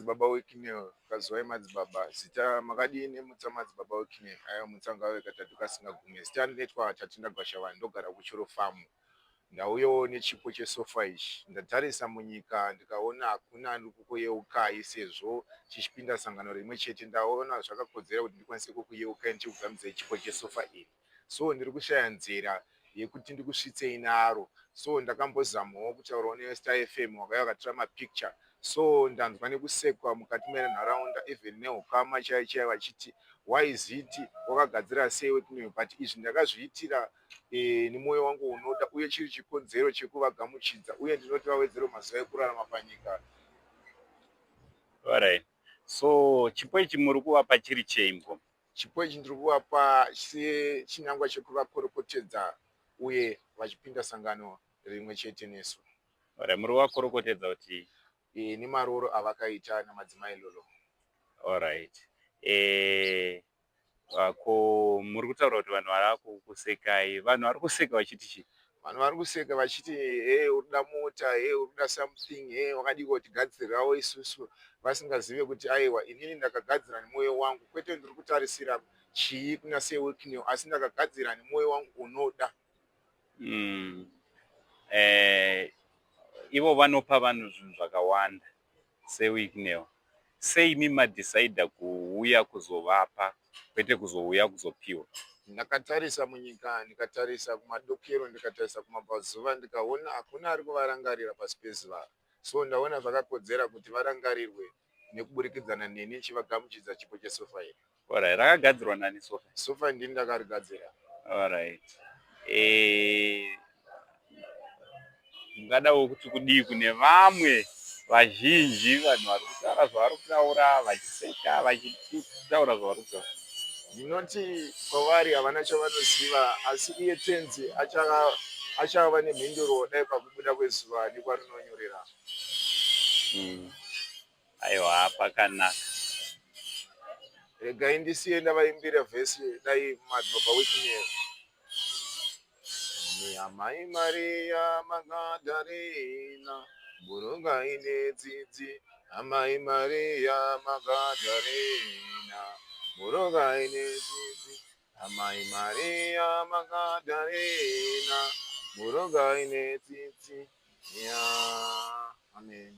Madzibaba Wicknell, kazuwai madzibaba. Zita makadii nemutsa Madzibaba Wicknell? Aiwa mutsa ngave katatu kasingagume. Zita ndinoitwa Tatenda Gwashavanhu, ndogara kuChuru Farm. Ndauyawo nechipo chesofa ichi. Ndatarisa munyika ndikaona hakuna ari kukuyeukai sezvo tichipinda sangano rimwe chete. Ndaona zvakakodzera kuti ndikwanise kukuyeukai ndichikugamidzai chipo chesofa iri. So ndiri kushaya nzira yekuti ndikusvitsei naro. So ndakambozamawo kutaurawo neStar FM vakauya vakatora mapicture. So ndanzwa nekusekwa mukati menharaunda even nehukama chaiyo chaiyo vachiti why is it wakagadzira sei Wicknell but izvi ndakazviitira nemwoyo wangu unoda uye chiri chikonzero chekuvagamuchidza uye ndinoti vawedzere mazuva ekurarama panyika. Alright. So chipo ichi muri kuvapa chiri chei mukoma? Chipo ichi ndiri kuvapa sechinangwa chekuvakorokotedza uye vachipinda sangano rimwe chete nesu. Alright, muri kuvakorokotedza kuti Nemaroro avakaita namadzimai Lolo. Alright. Ko muri kutaura kuti vanhu vari kukusekai. Vanhu vari kuseka vachiti chii? Vanhu vari kuseka vachiti he uri kuda mota, he uri kuda something, he wakadii kutigadzirirawo isusu vasingazive kuti aiwa inini ndakagadzira nemwoyo wangu kwete ndiri kutarisira chii kuna Sir Wicknell asi ndakagadzira nemwoyo wangu unoda. Ivo vanopa vanhu zvinhu zvakawanda seWicknell. Sei imi madhisaidha kuuya kuzovapa kwete kuzouya kuzopiwa? Ndakatarisa munyika ndikatarisa kumadokero ndikatarisa kumabvazuva ndikaona hakuna ari kuvarangarira pasi pezuva. So ndaona zvakakodzera kuti varangarirwe nekuburikidzana neni ndichivagamuchidza chipo chesofa iri. Alright, rakagadzirwa nani sofa? Sofa ndini ndakarigadzira. Alright. Mungadawo kuti kudii kune vamwe vazhinji vanhu vari kutaura zvavari kutaura vachiseka vachitaura zvavari kutaura? Ndinoti kwavari havana chavanoziva asi iye Tenzi achava nemhinduro dai pakubuda kwezuva nekwarinonyorera. Aiwa pakanaka. Regai ndisiye ndavaimbira vhesi dai Madzibaba Wicknell. Amai Maria Magadharena, buruka ine tsitsi. Amai Maria Magadharena, buruka ine tsitsi. Amai Maria Magadharena, buruka ine tsitsi. Yeah. Amen.